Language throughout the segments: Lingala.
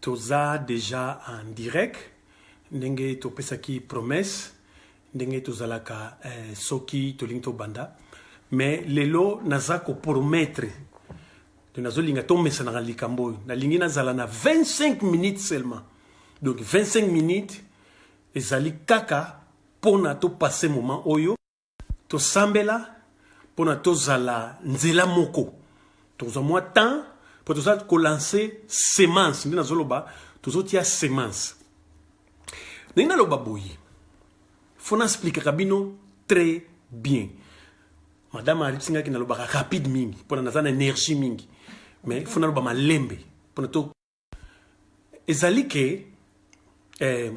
Toza dejà en direct ndenge topesaki promesse ndenge tozalaka eh, soki tolingi tobanda mais lelo naza kopromettre donc nazolinga tomesanaka likambo oyo nalingi nazala na 25 minutes seulement donc 25 minutes ezali kaka mpona topasse moment oyo Tosambela pona tozala nzela moko. Tokozwa mwa temps po toza ko lancer semence nde nazoloba tozotia semence. Ndenge naloba boye faut na explikaka bino très bien. Madame ayebisi ngai ke nalobaka rapide mingi pona naza na energie mingi mais faut naloba malembe pona to ezali ke eh,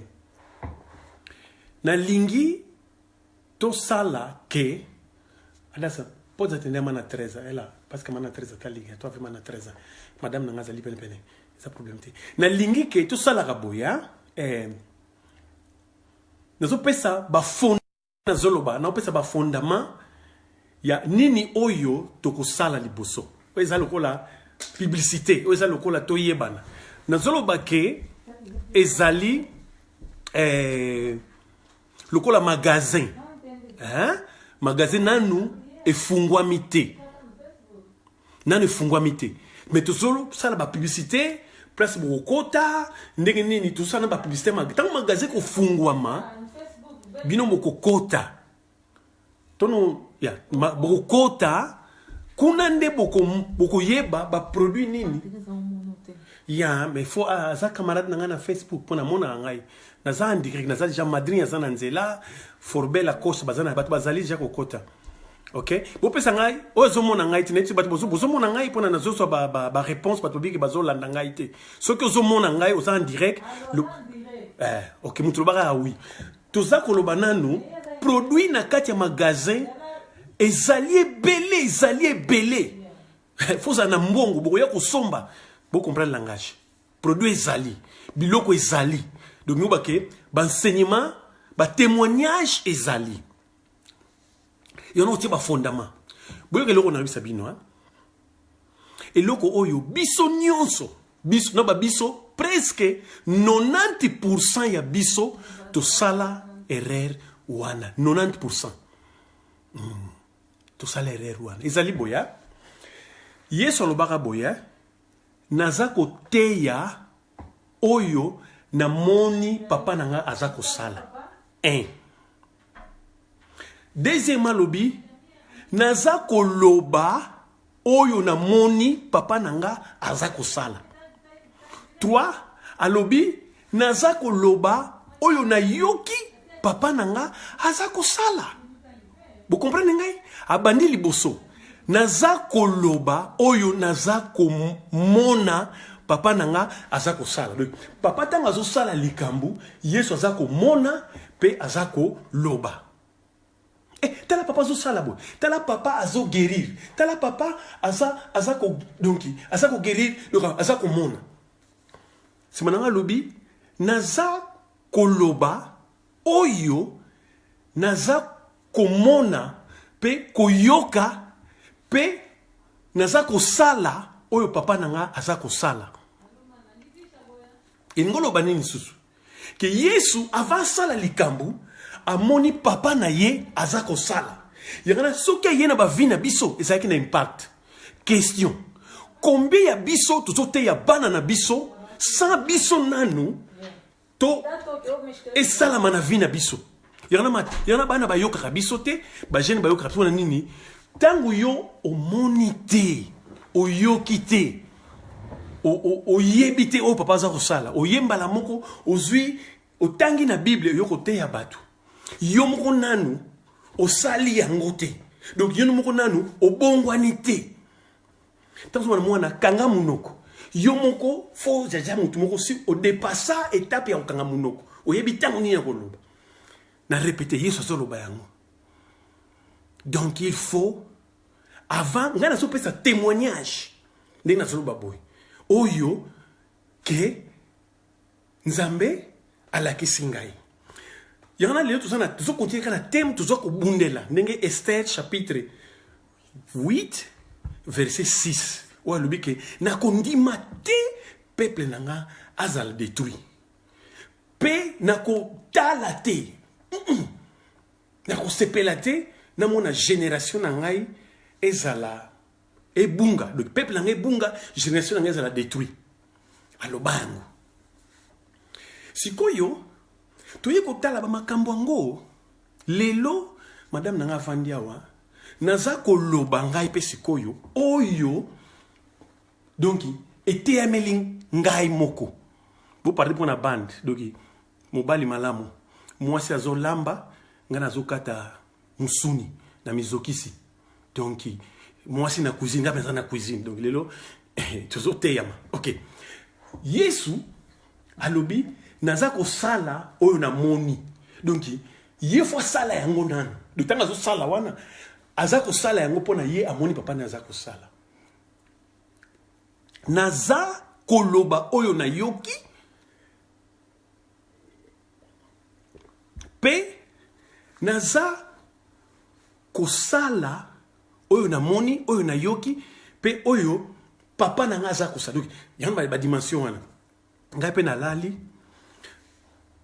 nalingi tosala ke adasa podes atender mana 13 ela parce que mana 13 atalinga to ave mana 13 madame na nga azali pene pene eza problème te nalingi ke tosalaka boya eh, nazopesa bafond Nazoloba, naopesa ba fondement ya nini oyo tokosala liboso. Oyo eza lokola publicité, oyo eza lokola toyebana. Nazoloba ke ezali eh, lokola magasin. Hein? Magasin nanu efungwami te. Nanu efungwami te. Mais tozosala ba publicité place bokokota ndenge nini tozosala na ba publicité ntango magasin ekofungwama bino bokokota tono ya bokokota kuna nde bokoyeba boko baproduit nini ya mais faut ah, aza camarade na ngai na facebook mpo namonaka ngai naza en direct naza deja madrine aza na nzela forbel akosha baza na bato bazali deja kokota ok bopesa ngai oyo ezomona ngai te neti bato bozomona ngai mpona nazozwa baréponse bato biki bazolanda ngai te soki ozomona ngai oza en direct eh, ok moto lobaka ya oui toza koloba nanu produit na kati ya magasin ezali ebele ezali ebele fozala na mbongo bokoya kosomba bocomprendre langage produit ezali biloko ezali donc mibake baenseignement batémoignage ezali yango otie bafondament boyoka eloko nayebisa bino eloko oyo biso nyonso biso na babiso presque 90 pourcent ya biso tosala erreur wana 90 pourcent mm. tosala erreur wana ezali boya yesu alobaka boya naza koteya oyo namoni papa na nga aza kosala 1 Deuxièmement alobi naza koloba oyo namoni papa na nga aza kosala. 3 alobi naza koloba oyo nayoki papa na nga aza kosala. Bokomprendre ngai? Abandi liboso naza koloba oyo naza komona papa na nga aza kosala. Donc papa ntango azosala likambo Yesu aza komona mpe aza koloba. Eh, tala papa azosala boye, tala papa azo guérir, tala papa aza aza ko donc aza ko guérir, donc aza komona. Sima na nga alobi naza koloba oyo naza komona mpe koyoka mpe naza kosala oyo papa na nga aza kosala. Elingi oloba nini lisusu? Ke Yesu avant asala likambo amoni papa na ye aza kosala. Yango na soki aye na ba vie na biso ezalaki na impact. Question, combien ya biso tozoteya bana na biso sans biso nanu to esalama na vie na biso? Yango na bana bayokaka biso te, ba jeune bayokaka biso na nini? Ntango yo omoni te, oyoki te, oyebi te oyo papa aza kosala, oye mbala moko ozwi otangi na Bible yo koteya bato, yo moko nanu osali yango te, donc yo moko nanu obongwani te. Ntango ozomona mwana kanga monoko, yo moko fo jaja motu moko si odepasa etape ya kokanga monoko, oyebi ntango nini ya koloba. Na repete, Yesu azoloba yango. Donc il faut avant ngai nazopesa témoignage ndenge nazoloba boye oyo ke Nzambe alakisi ngai yango na lelo toza na tozokontinue kaka na teme toza kobundela ndenge Esther chapitre 8 verset 6 oyo alobi ke nakondima te. peuple na nga azala détruit. Mpe nakotala te, nakosepela te namona génération na ngai ezala ebunga, donc peuple na ngai ebunga, génération na ngai ezala détruit. Aloba yango. Sikoyo toye kotala bamakambo yango lelo. Madame na ngai avandi awa, naza koloba ngai mpe sikoyo oyo, donc eteyameli ngai moko. Boparle mpo na bande, donc mobali malamu, mwasi azolamba, ngai nazokata musuni na mizokisi, donc mwasi na cuisine, ngai mpenza na cuisine. Donc lelo tozoteyama. Ok, Yesu alobi: naza kosala oyo namoni. Donc ye faut asala yango nanu. Donc ntango azosala wana, aza kosala yango mpo na ye amoni papa ne aza kosala. Naza koloba oyo nayoki mpe naza kosala oyo namoni, oyo nayoki mpe oyo papa na ngai aza kosala. Donc yango badimension wana. Ngai mpe nalali,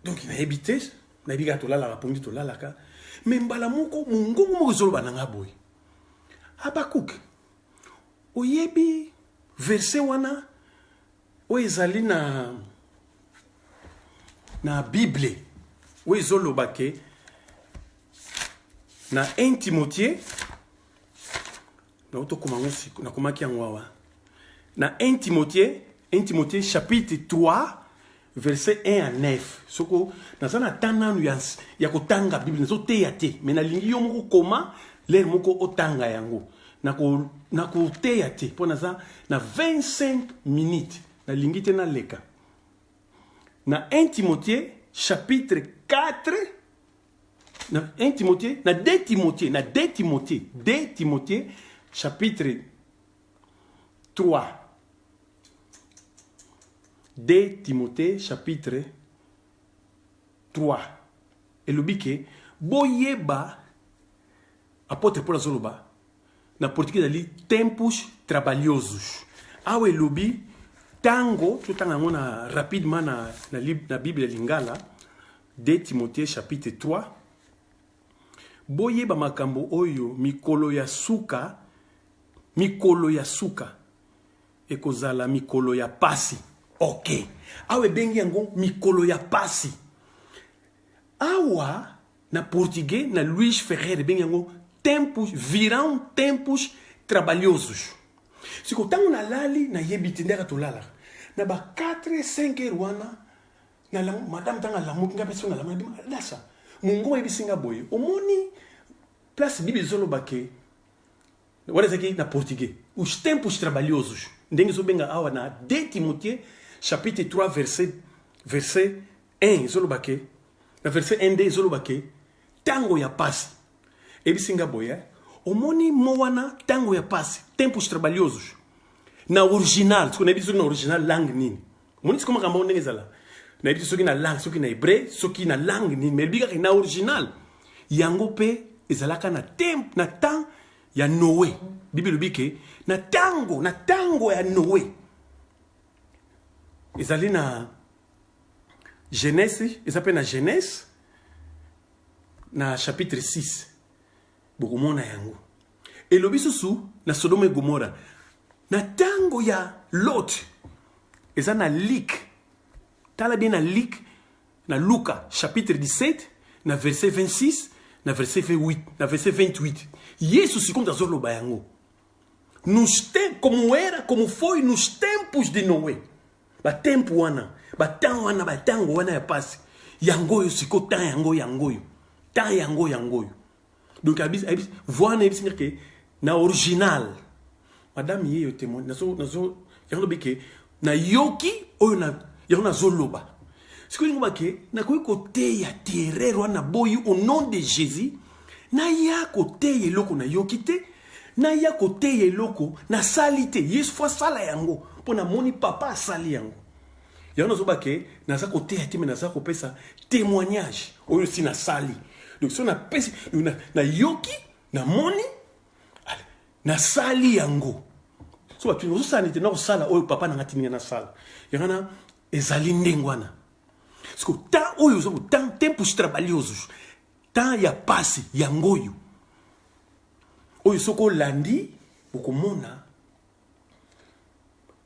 donc nayebi te, nayebi kaka tolalaka pongi, tolalaka. Me mbala moko mongongo moko ezoloba na ngai boye: Habakuk, oyebi verset wana oyo ezali na Bible, oyo ezoloba ke na 1 Timothée, tokoma yango, nakomaki yango awa na 1 Timothée, 1 Timothée chapitre 3, verset 1 à 9. Soko naza na temps nanu ya kotanga Bible, nazoteya te, me nalingi yo moko koma lere moko otanga yango. Nakoteya te mpo naza na 25 minutes, nalingi te naleka. Na 1 Timothée chapitre 4, na 1 Timothée, na 2 Timothée, na 2 Timothée, 2 Timothée chapitre 3, 2 Timothée chapitre 3, elobi ke boyeba, apôtre Paul azoloba na portugais, ezali tempos trabalhosos. Awa elobi ntango, totanga yango na rapidement na Bible ya lingala, 2 Timothée chapitre 3: boyeba makambo oyo, mikolo ya suka, mikolo ya suka ekozala mikolo ya pasi. Ok, awa ebengi yango mikolo ya pasi. Awa na portugais, na Luis Ferrer, ebengi yango tempos, virão tempos trabalhosos. Siko ntango nalali, nayebi te ndeka tolalaka na ba 4 5 heures wana. Madame ntango alamuki, ngai mpe soki nalamuki, dasa mongo ayebisi nga boye: omoni place Bible ezoloba ke wana ezalaki na portugais os tempos trabalhosos, ndenge ezobenga awa na 2 Timothée chapitre 3, verset 1, ezoloba ke na verset 1 nde ezoloba ke ntango ya pasi. Eyebisi nga boye: omoni mo wana ntango ya pasi, tempos trabalhosos, na original, soki nayebi soki na original langue nini. Omoni siko makambo ndenge ezala, nayebi te soki na langue, soki na hébreu, soki na langue nini, mais elobi kaka na original yango mpe ezalaka na temp, na temps ya Noé. Bible elobi ke na ntango ya Noé, ezali na Genèse, eza mpe na Genèse na chapitre 6, bokomona yango. Elobi susu na Sodome Gomora, na ntango ya Lot, eza na Luc, tala bien na Luc, na Luka chapitre 17, na verset 26, na verset 28, na verset 28, Yesu sikoyo azoloba yango: nos tem como era, como foi nos tempos de Noé. Batempo wana, batemps wana, batango wana ya pasi, yango oyo sikoyo, temps yango, yango oyo, temps yango, yango oyo. Donc voix ayebisi nga ke na original, madame ye yo témoin, nazo yango lobi ke nayoki oyo na yango nazoloba sikoyo. Lingo bake nakoki koteya terreur wana, boyi au nom de Jésus. Naya koteya eloko nayoki te, naya koteya eloko nasali te. Yesu faut asala yango mpo namoni papa asali yango. Yango nazoba ke naza koteya te, me naza kopesa témoignage oyo si nasali. Donc so napesi, nayoki, namoni, nasali yango. So batuni ozosala nini te nakosala oyo papa na ngai atindi ngai nasala. Yango wana ezali ndenge wana. Siko temps oyo ozo temps tempos trabalhosos. Temps ya pasi yango oyo. Oyo soki olandi okomona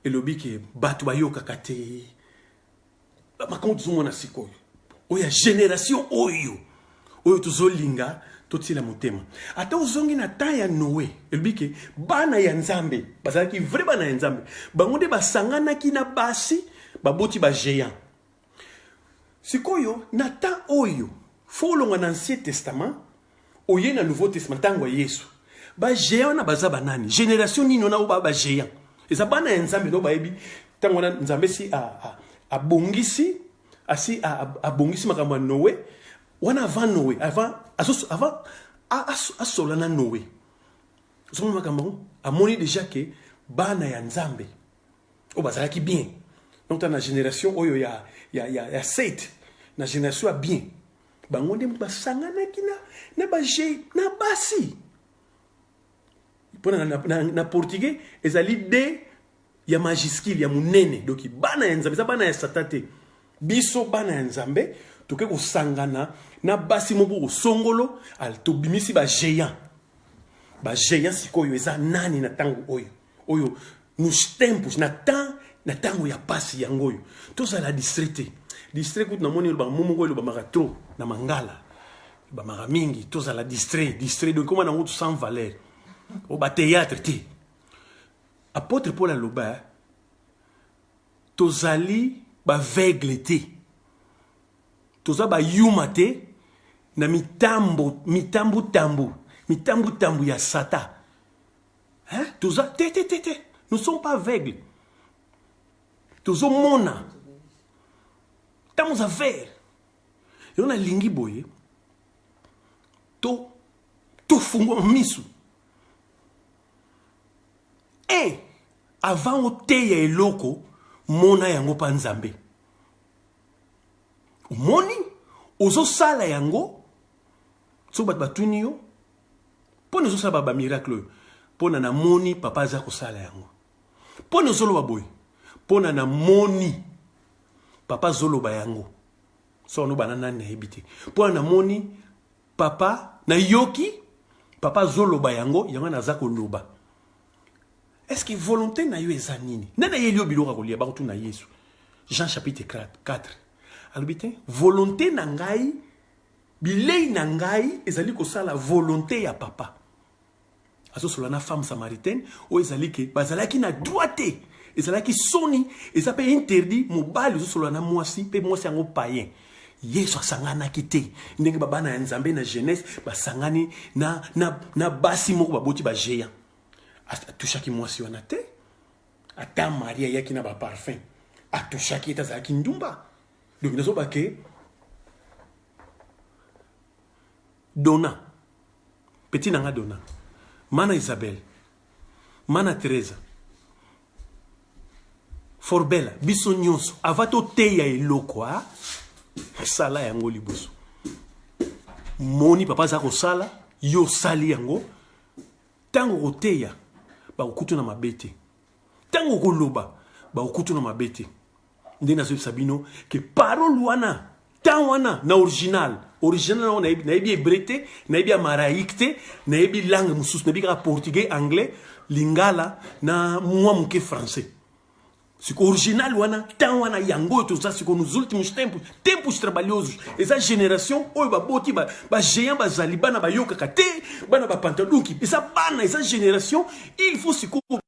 elobi ke bato bayokaka te makambo tozomona sikoyo oyo ya generation oyo oyo tozolinga totiela motema ata ozongi na temps ya noe elobi ke bana ya nzambe bazalaki vrai bana ya nzambe bango nde basanganaki na basi baboti ba géant sikoyo na temps oyo fo olongwa na ancien testament oye na nouveau testament ntango ya yesu ba géant wana baza banani génération nini wana oyo ba géant eza bana ya nzambe no bayebi ntango wana nzambe si abongisi asi abongisi makambo ya noe wana avant noe avant avant asola na noe ozomona makambo yango amoni deja ke bana ya nzambe oyo bazalaki bien donc na génération oyo ya, ya, ya, ya set na génération ya bien bango nde moto basanganaki na, na baje na basi mpo na, na, na, na portugais ezali de ya majuscule ya monene donc bana ya nzambe eza bana ya satan te biso bana ya nzambe toke kosangana na basi moko kosongolo tobimisi bagéant bagéant sikoyo eza nani na ntango oyo oyo nos tempos na temps na ntango ya pasi yango oyo tozala distrait te distrait kutu namoni elobaka mo moko elobamaka trop na mangala elobamaka mingi tozala distrait distrait donc koma nango sans valeur o bathéâtre te apôtre paul aloba tozali baveugle te toza bayuma te na mitambo mitambutambu mitambutambu ya satan Hein? Toza te te te te. Nous sommes pas aveugles. Tozomona. Estamos a ver. Yo nalingi boye. To tofungwa misu. Eh, avant oteya eloko mona yango pa Nzambe. Omoni ozosala yango soki bato batuni yo mpo na ozosala ba miracle oyo mpo na namoni papa aza kosala yango mpo na ozoloba boye mpo na namoni papa azoloba yango so wana obana nani nayebi te mpo na namoni papa nayoki papa azoloba yango yango naza koloba est ce que volonté na yo eza nini nani ayeli yo biloko ya kolia bakotuna yesu jean chapitre 4 alobi te volonté na ngai Bilei na ngai ezali kosala volonte ya papa. Azosola na femme samaritaine oyo ezali ke bazalaki na droit te. Ezalaki soni, eza pe interdit mobali ozosolola na mwasi pe mwasi yango païen. Yesu asanganaki te ndenge babana ya Nzambe na jeunesse basangani na, na, na basi moko baboti ba géant. Atushaki mwasi wana te. Ata Marie ayaki na ba parfum. Atushaki ete azalaki ndumba. Donc nazoba ke Donna, petit na nga Donna, mana Isabelle, mana Teresa, Forbella, biso nyonso ava toteya eloko a sala yango liboso. Moni papa aza kosala, yo osali yango, ntango okoteya bakokutu na mabe te, ntango okoloba bakokutu na mabe te. Nde nazoyebisa bino ke parole wana temps wana na original original wana nayebi nayebi hébreu te nayebi amaraïque te nayebi langue mosusu nayebi kaka portugais anglais lingala na mwa moke français siko original wana temps wana yango oyo toza siko nos últimos tempos tempos trabalhosos eza génération oyo baboti bagéant ba bazali bana bayokaka te bana bapantalunki eza bana eza génération il faut sikoyo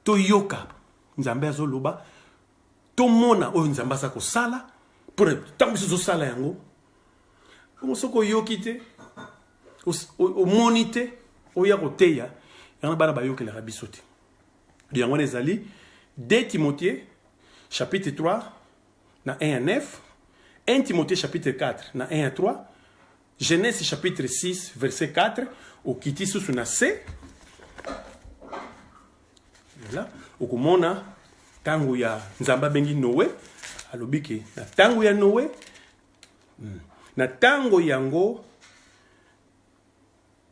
toyoka nzambe azoloba tomona oyo nzambe aza kosala mpona ntango biso tozosala yango bongo soki oyoki te omoni te oya koteya yango bana bayokelaka biso te yango wana ezali 2 timothée chapitre 3 na 1 à 9 1 timothée chapitre 4 na 1 à 3 Genèse chapitre 6 verset 4 okiti susu na se voilà okomona ntango ya nzambe abengi noe alobi ke na ntango ya noe hmm, na ntango yango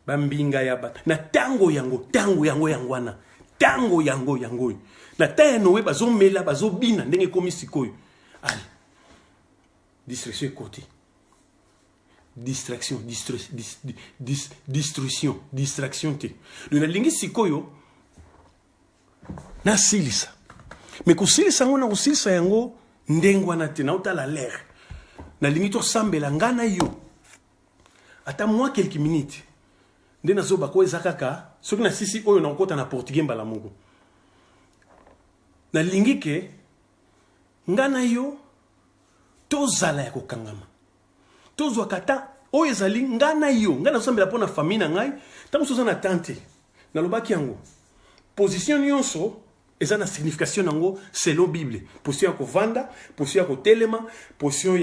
bambinga ya bato na ntango yango ntango yango yango wana Ntango yango yango oyo na temps ya Noe bazomela bazobina ndenge ekomi sikoyo. Ale distraction ekoti, distraction distra, dis, dis, destruction, distraction te. Donc nalingi sikoyo nasilisa, me kosilisa yango na kosilisa yango ndenge wana te, naotala l'air. Nalingi tosambela nga na yo ata mwa quelques minutes nde nazoba ko eza kaka soki nasisi oyo nakokota na portugais mbala moko. Nalingi ke nga na yo tozala ya kokangama, tozwaka ata oyo ezali nga na yo. Ngai nazosambela mpo na famille na ngai. Ntango mosusu oza na tante, nalobaki yango, position nyonso eza na signification nango selon Bible. Position ya kovanda, position ya kotelema, position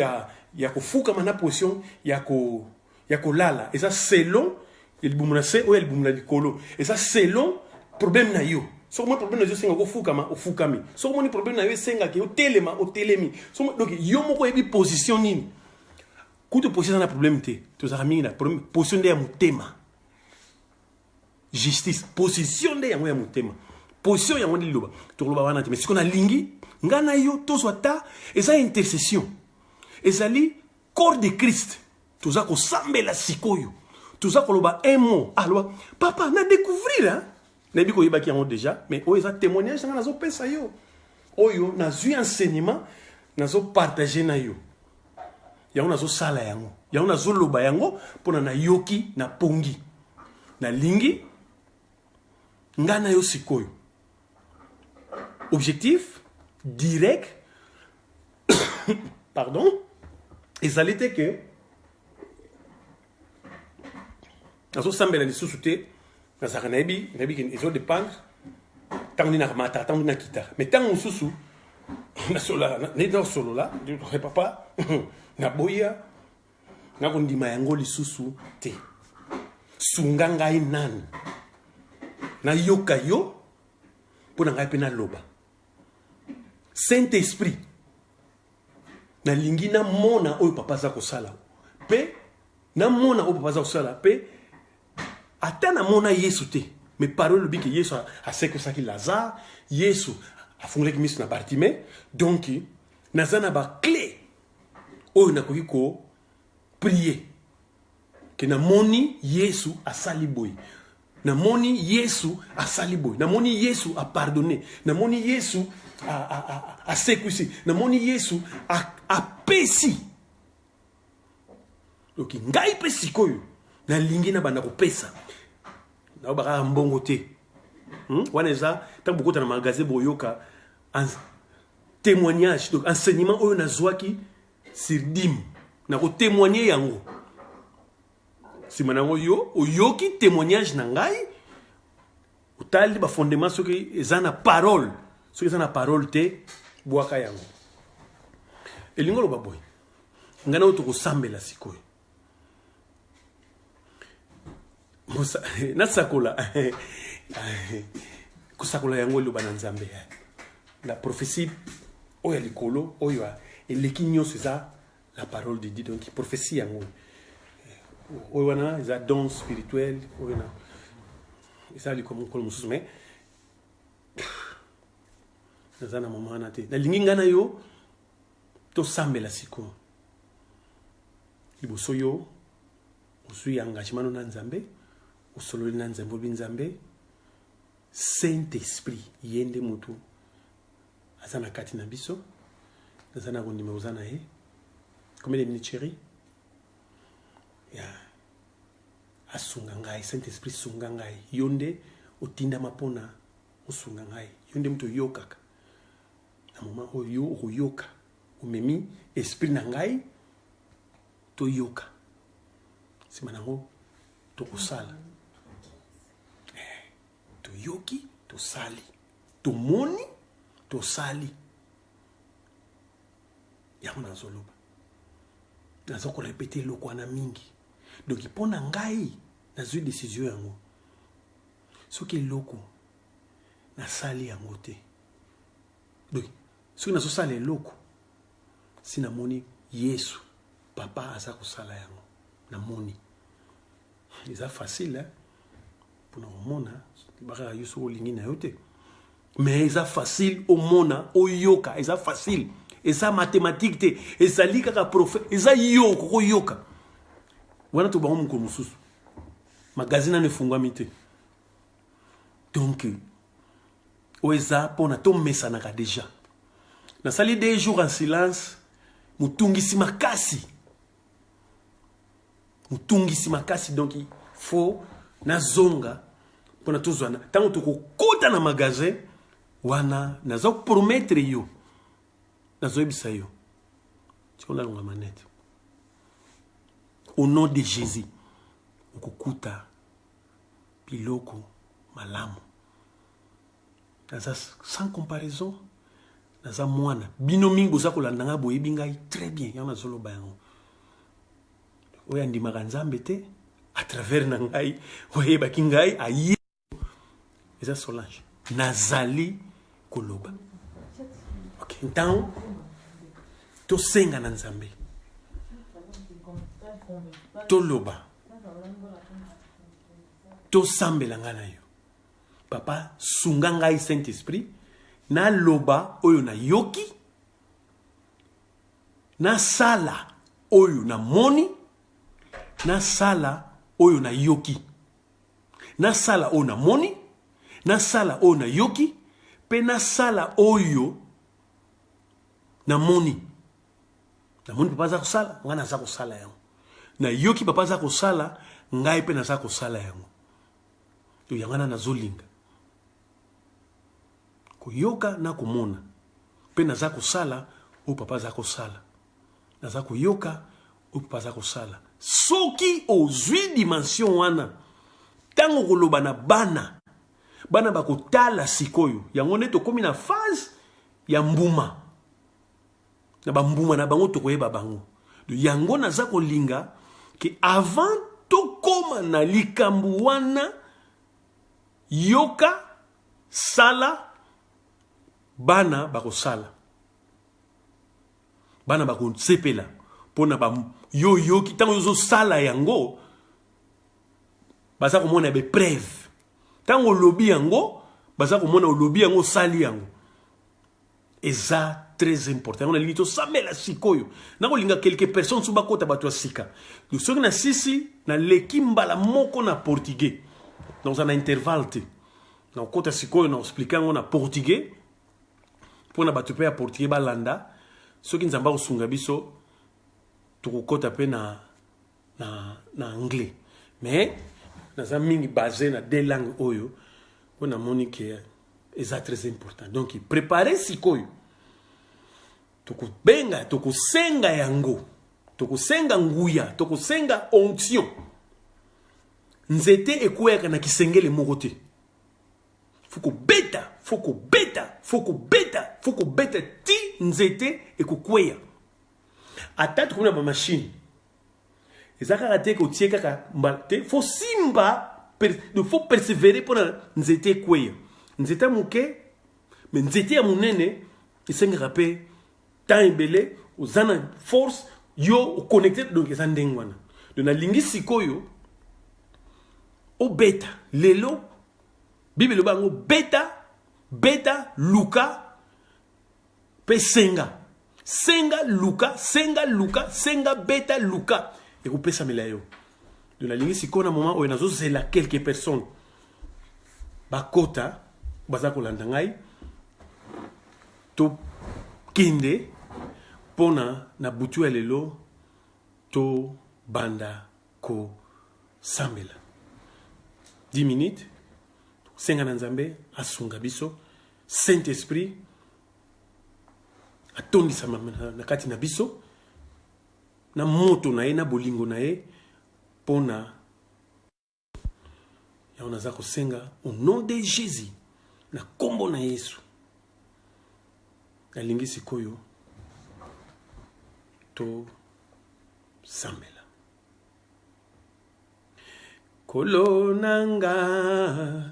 ya kofukama na position ya kolala eza selon libumu na se oyo ya libumu na likolo, eza selon problème na yo. Soki omoni problème na yo esenga kofukama, ofukami. Soki omoni problème na yo esengaki otelema, otelemi. Donc yo moko oyebi position nini. Kutu position eza na problème te, tozalaka mingi na problème position nde ya motema. Justice position nde yango ya motema, position yango nde liloba tokoloba wana te. Mais sikoyo nalingi nga na yo tozwa ta eza intercession, ezali corps de Christ. Toza kosambela sikoyo, toza koloba un mot. Aloba papa na découvrir, hein? Nayebi koyebaki yango déjà, mais oyo eza témoignage nanga nazopesa yo, oyo nazwi enseignement nazopartage na yo yango, nazosala yango, yango nazoloba yango mpona nayoki na pongi. Nalingi nga na yo sikoyo objectif direct, pardon, ezali te ke nazosambela lisusu te. Nazalaka nayebi ke ezodépendre ntango nini nakamata, ntango nini nakita, mais ntango mosusu nasololaka, nayebi nasolola: papa, naboya, nakondima yango lisusu te, sunga ngai nani nayoka yo mpo na ngai mpe naloba. Saint Esprit, nalingi namona oyo papa aza kosala, mpe namona oyo papa aza kosala. Mpe ata namona Yesu te, mais parole elobi ke Yesu asekwisaki Lazare, Yesu afungolaki miso na Bartime. Donc naza na baclé oyo nakoki koprier ke namoni Yesu asali boye, namoni Yesu asali boye, namoni Yesu apardonne, namoni Yesu asekwisi, namoni Yesu apesi. Donc ngai mpe sikoyo nalingi nabanda kopesa. Nayoba kaka mbongo te, Wana eza ntango bokota na magasin, boyoka témoignage. Donc enseignement oyo nazwaki sur dîme, nakotémoigne yango nsima nango. Yo oyoki témoignage na ngai, otali bafondement soki eza na parole. Soki eza na parole te, bwaka yango. Elingi oloba boye, ngai na oyo tokosambela sikoyo, nasakola kosakola yango eloba na Nzambe. La prophétie oyo ya likolo oyo eleki nyonso eza la parole de Dieu. Donc prophétie yango oyo wana eza don spirituel oyo na eza likolo mokolo mosusu, mais naza na moma wana te. Nalingi ngai na yo tosambela sikoyo. Liboso yo ozwi engagement no na Nzambe, osololi na Nzambe, olobi: Nzambe, Saint Esprit ye nde motu aza na kati na biso, naza na kondima oza na ye. Combien de minutes, chéri? Ya asunga ngai. Saint Esprit, sunga ngai. Yo nde otindama mpona osunga ngai, yo nde moto oyokaka. Na moment oyo yo okoyoka, omemi esprit na ngai, toyoka, nsima nango tokosala. Toyoki, tosali, tomoni, tosali yango. Nazoloba, naza korépéter eloko wana mingi. Donc mpo na ngai nazwi décision yango, soki eloko nasali yango te, donc soki nazosala eloko si namoni Yesu papa aza kosala yango, namoni eza facile mpona komona bakaka yo soki olingi na yo te. Mais eza facile omona, oyoka, eza facile. Eza mathématique te, ezali kaka prophète, eza yo okoyoka. Wana to bango mokolo mosusu. Magazine nano efungwami te. Donc oyo eza mpona tomesanaka déjà. Nasali 2 jours en silence, motungisi makasi. Motungisi makasi, donc faut nazonga mpona tozwana ntango tokokota na magasin wana. Naza promettre yo, nazoyebisa yo siko nalonga manete au nom de Jésus, okokuta biloko malamu. Naza sans comparaison, naza mwana bino mingi boza kolanda ngai, boyebi ngai très bien. Yango nazoloba yango, oyo andimaka Nzambe te, à travers na ngai oyebaki ngai aye. Eza Solange, nazali koloba. Ok, ntango tosenga na Nzambe, toloba, tosambela ngai na yo. Papa, sunga ngai, Saint Esprit, naloba oyo nayoki, nasala oyo namoni, nasala oyo nayoki, nasala oyo namoni, nasala oyo nayoki, mpe nasala oyo namoni. Namoni papa aza kosala, ngai naza kosala yango. Nayoki papa aza kosala, ngai mpe naza kosala yango. To yango wana nazolinga koyoka na komona, mpe naza kosala oyo papa aza kosala, naza koyoka oyo papa aza kosala. Soki ozwi dimension wana, ntango koloba na bana, bana bakotala sikoyo yango nde tokomi na phase ya mbuma. Na bambuma na bango tokoyeba bango. Yango naza kolinga ke avant tokóma na likambo wana, yoka, sala, bana bakosala, bana bakosepela mpona yo oyoki. Ntango ozosala yango, baza komona bapreuve. Ntango olobi yango, baza komona olobi yango, osali yango. Eza très important. Yango nalingi tosambela sikoyo. Nakolinga quelques personnes so bakota, bato ya sika. Soki na sisi naleki mbala moko na portugais, nakoza na intervalle te. Nakokota sikoyo na expliquer yango na portugais mpona bato mpe ya portugais balanda. Soki Nzambe akosunga biso, tokokota mpe na anglais, mais naza mingi basé na deux langues oyo mpo namoni ke eza très important. Donc prépare sikoyo, tokobenga, tokosenga yango, tokosenga nguya, tokosenga onction. Nzete ekweyaka na kisengele moko te. Faut kobeta, faut kobeta, faut kobeta, faut kobeta ti nzete ekokweya. Ata tokomi na bamachine, eza kaka te kotie kaka mbala te. Faut simba, faut persévérer mpona nzete ekweya. Nzete ya moke, mais nzete ya monene esengaka mpe temps ebele, oza na force, yo oconnecte. Donc eza ndenge wana. Donc nalingi sikoyo obeta lelo. Bible eloba yango: beta, beta, luka mpe senga. Senga, luka, senga, luka, senga, beta, luka, ekopesamela yo. Donc nalingi sikoyo na moment oyo nazozela quelques personnes bakota, baza kolanda ngai, tokende mpona na butu ya lelo tobanda kosambela 10 minutes. Senga na Nzambe asunga biso, Saint Esprit atondisama na kati na biso na moto na ye, na bolingo na ye. Mpona yango naza kosenga au nom de Jésus, na nkombo na Yesu. Nalingi sikoyo tosambela. Kolo na nga,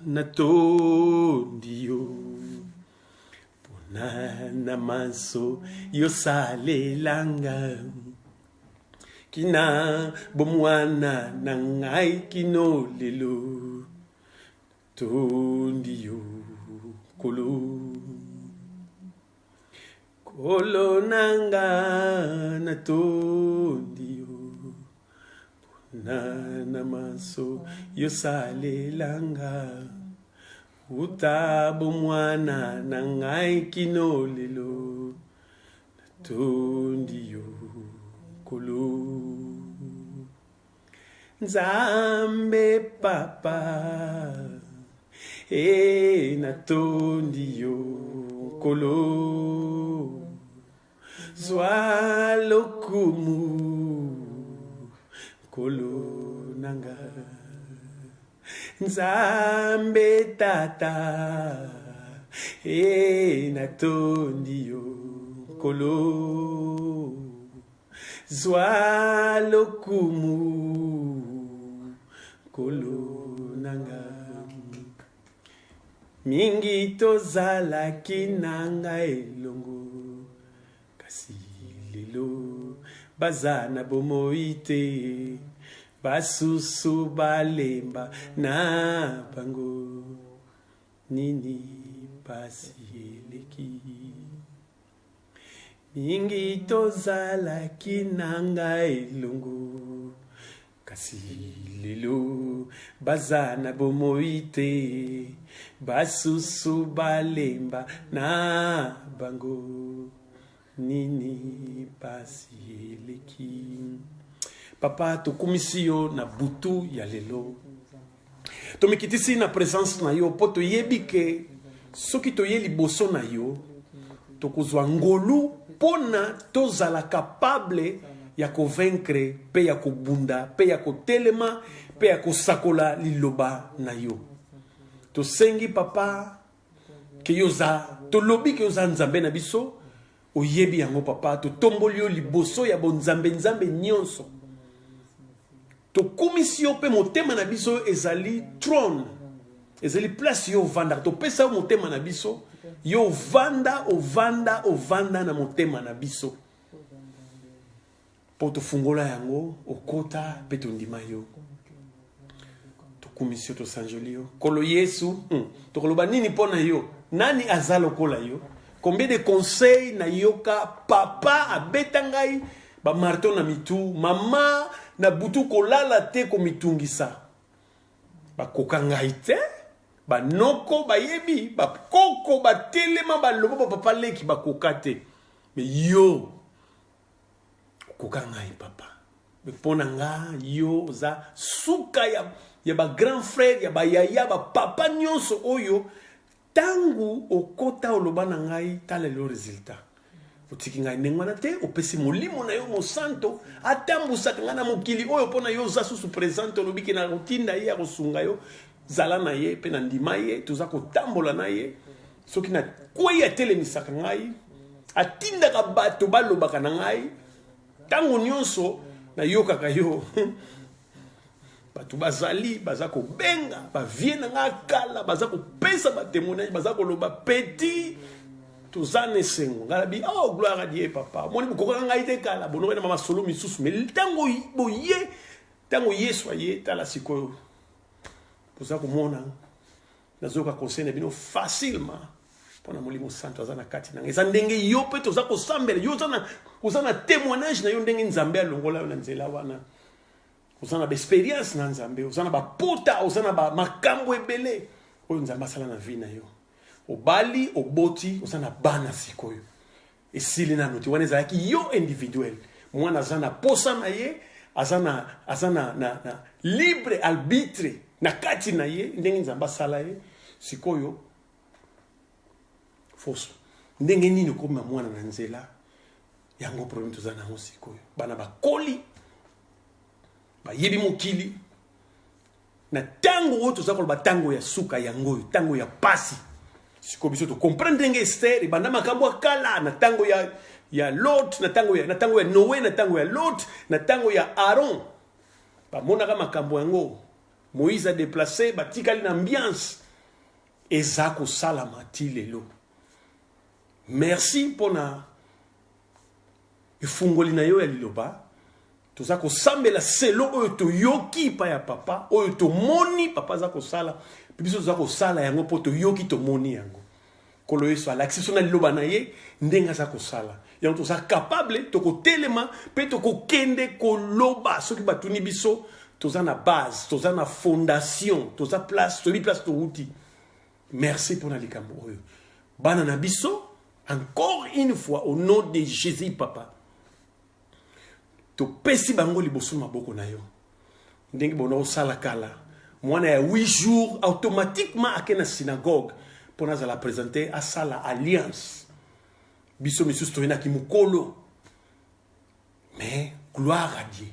natondi yo mpona na maso yosalelanga kina bomwana na ngai kino lelo. Tondi yo. Nkolo. Nkolo na nga natondi yo mpona na manso yosalela nga uta bomwana na ngai kino lelo natondi yo Nkolo. Nzambe papa e natondi yo Nkolo zwa lokumu Nkolo na nga Nzambe tata e natondi yo Nkolo Zwa lokumu Nkolo na nga. Mingi tozalaki na nga elongo, kasi lelo baza na bomoi te, basusu balemba na bango. Nini pasi eleki? Mingi tozalaki na nga elongo, kasi lelo baza na bomoi te, basusu balemba na bango. Nini pasi eleki? Papa, tokumisi yo na butu ya lelo. Tomikitisi na presence na yo mpo toyebi ke soki toye liboso na yo tokozwa ngolu mpo na tozala capable ya kovaincre mpe ya kobunda mpe ya kotelema mpe ya kosakola liloba na yo. Tosengi papa ke yo oza, tolobi ke oza Nzambe na biso, oyebi yango papa, totomboli yo liboso ya bonzambe nzambe nyonso. Tokumisi yo mpe motema na biso ezali trône, ezali place yo ovandaka. Topesa yo motema na biso, yo ovanda, ovanda, ovanda na motema na biso mpo tofungola yango, okota mpe tondima yo. Tokumisi yo, tosanjoli yo Nkolo Yesu. Tokoloba nini mpo na yo? Nani aza lokola yo? Combien de conseils nayoka papa abeta ngai ba marteau na mitu, mama na butu kolala te komitungisa, bakoka ngai te, banoko bayebi, bakoko batelema baloba, ba papa leki bakoka te, me yo okoka ngai papa. Me mpo na nga yo oza suka ya ba grand frère, ya bayaya, ba papa nyonso oyo ntango okota oloba na ngai, tala lelo resultat. Otiki ngai ndenge wana te, opesi molimo na yo mosanto atambusaka ngai na mokili oyo mpo na yo oza susu presente. Olobi ke na kotinda ye akosunga yo, zala na ye mpe na ndima ye, toza kotambola na ye. Soki na kwei atelemisaka ngai, atindaka bato balobaka na ngai ntango nyonso nayokaka yo. Bato bazali baza kobenga bavie na ngai kala, baza kopesa batémoignage, baza koloba petit toza na esengo. Ngai nabi oh gloire à Dieu papa, omoni bokokaka ngai te kala, bonoki na masolo misusu, me ntango boye, ntango Yesu aye, tala sikoyo boza komona nazoyoka conseil na bino facilement mpo na Molimo Santo aza na kati na ngai. Eza ndenge yo mpe toza kosambela yo, oza na témoignage na yo ndenge Nzambe alongola yo na nzela wana. Oza na baexpérience na Nzambe, oza na bapota, oza na bamakambo ebele oyo Nzambe asala na vie na yo. Obali, oboti, oza na bana sikoyo. Esili nano te, wana ezalaki yo individuel. Mwana aza na posa na ye, aza na, aza na, na, na libre arbitre na kati na ye, ndenge Nzambe asala ye. Sikoyo force ndenge nini okomema mwana na nzela? Yango problème toza nango sikoyo. Bana bakoli, bayebi mokili na ntango oyo toza koloba ntango ya suka yango oyo, ntango ya pasi. Sikoyo biso tocomprendre ndenge Ester ebanda makambo ya kala na ntango ya Lot, na ntango ya Noé, na ntango ya Lot, na ntango ya Aaron, bamonaka makambo yango. Moïse adéplace, batikali na ambiance eza kosalama ti lelo. Merci mpona efungoli na yo ya liloba. Toza kosambela selo oyo toyoki pa ya papa, oyo tomoni papa aza kosala, mpe biso toza kosala yango mpo toyoki, tomoni yango. Nkolo Yesu alakisi biso na liloba na ye ndenge aza kosala yango. Toza capable, tokotelema mpe tokokende koloba. Soki batuni biso, toza na base, toza na fondation, toza place, toyebi place towuti. Merci mpona likambo oyo. Bana na biso, encore une fois, au nom de Jésus, papa, topesi bango liboso maboko na yo. Ndenge bona osala kala, mwana ya 8 jours automatiquement ake na synagogue mpo azala présente, asala alliance. Biso misusu toyendaki mokolo, mais gloire à Dieu,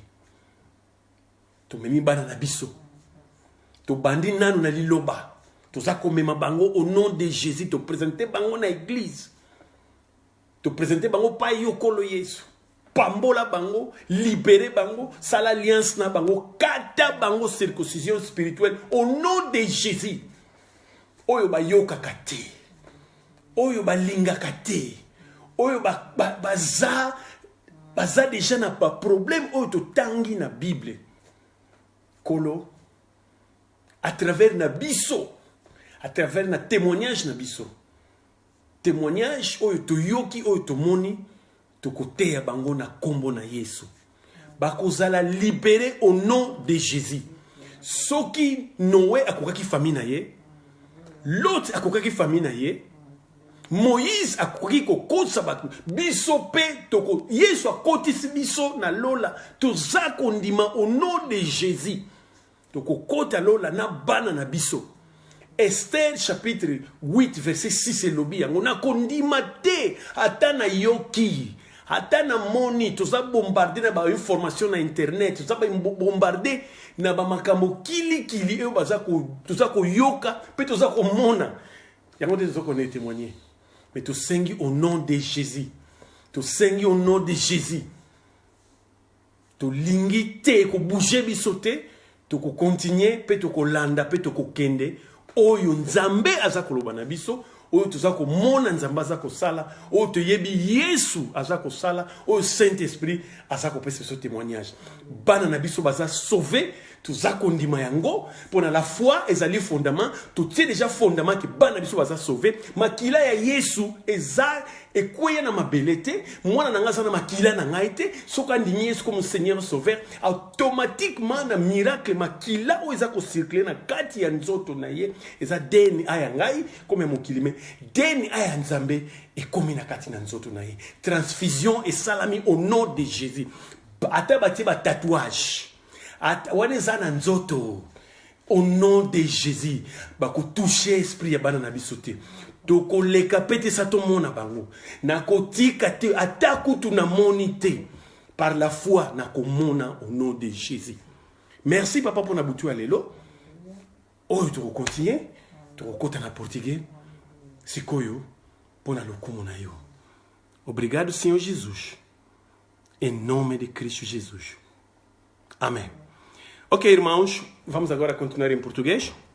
tomemi bana na biso, tobandi nanu na liloba, toza komema bango au nom de Jésus. Toprésente bango na église, toprésente bango pa yo, Nkolo Yesu. Pambola bango, libere bango, sala alliance na bango, kata bango circoncision spirituelle au nom de Jésus. Oyo bayokaka te, oyo balingaka te, oyo baza ba, ba baza déjà na baproblème oyo totangi na Bible, Kolo, à travers na biso, à travers na témoignage na biso, témoignage oyo toyoki, oyo tomoni, tokoteya bango na nkombo na Yesu, bakozala libéré au nom de Jésus. Soki Noé akokaki famille na ye, Lot akokaki famille na ye, Moïse akoki kokotisa bato, biso mpe toko. Yesu akotisi biso na lola, toza kondima au nom de Jésus, tokokota lola na bana na biso. Esther chapitre 8 verset 6 elobi yango: nakondima te ata nayoki, ata namoni. Toza bombardé na bainformation na internet, toza bombardé na bamakambo kilikili oyo toza koyoka mpe toza komona yango te. Toza kona témoigner, mais tosengi au nom de Jésus, tosengi au nom de Jésus. Tolingi te ekobouge biso te, tokokontinue mpe tokolanda mpe tokokende oyo Nzambe aza koloba na biso, oyo toza komona Nzambe aza kosala, oyo toyebi Yesu aza kosala, oyo Saint Esprit aza kopesa biso témoignage. Bana na biso baza sauvé, toza kondima yango mpo na la foi ezali fondement. Totie déjà fondement ke bana biso baza sauvé. Makila ya Yesu eza ekweya na mabele te. Mwana na ngai aza na makila na ngai te. Soki andimi Yesu comme Seigneur Sauveur, automatiquement na miracle, makila oyo eza kocircule na kati ya nzoto na ye eza DNA ya ngai comme ya mokili, mais DNA ya Nzambe ekomi na kati na nzoto na ye. Transfusion esalami au nom de Jésus. Ata batie batatouage wana eza na nzoto, au nom de Jésus, bakotouche esprit ya bana na biso te. Tokoleka mpe te sa tomona bango. Nakotika te, ata kutu namoni te, par la foi nakomona au nom de Jésus. Merci papa mpona butu ya lelo oyo. Tokokontinue, tokokɔta na portugais sikoyo mpona lokumu na yo. Obrigado, Senhor Jesus, em nome de Cristo Jesus. Amém. Ok, irmãos, vamos agora continuar em português.